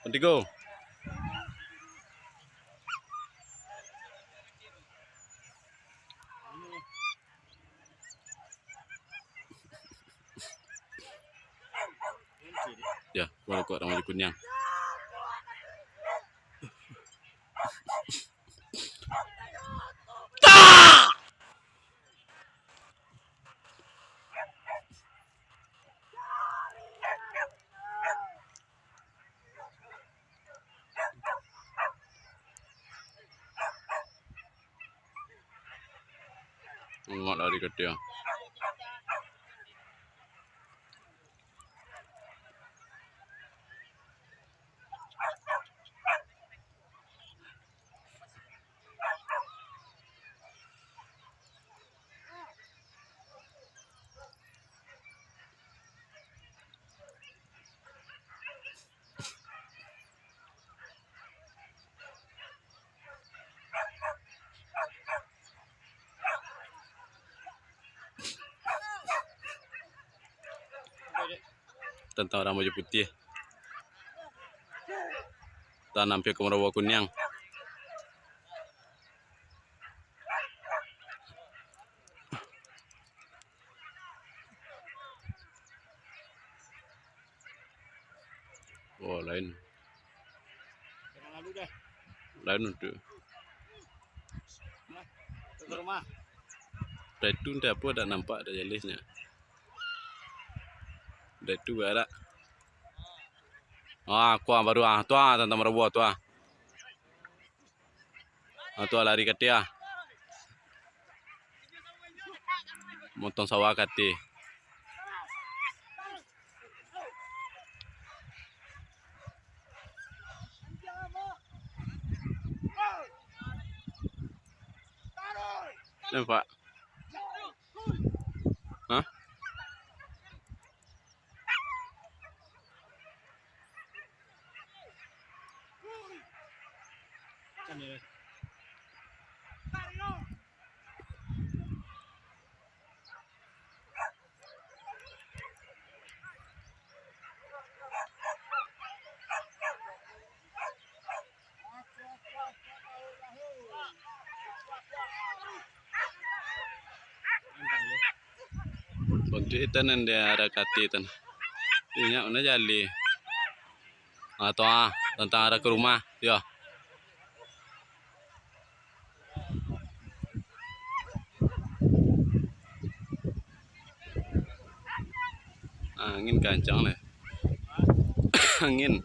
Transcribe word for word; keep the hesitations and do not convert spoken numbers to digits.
Tigo. Ya, kuat-kuat orang baju kuniang. Angok lari ka dia. Tantang urang baju putiah. Tanam pia ka marawa kuniang. Oh, lain. Lain tu. Dari tu entah apo, dak nampak, dak jaleh nyo. Dari tu barak. Ah, kuah baru ah, tu ah, tantang marawa tu ah. Ah, tu ah, lari ka ateh. Motong sawah ka ateh. Nampak? Hah? Bantuak itan nan di arah ka ateh tan. Inyo mana jaleh. Ah, tu ah, tantang arah ka rumah. Yo. Angin kancang deh. Angin.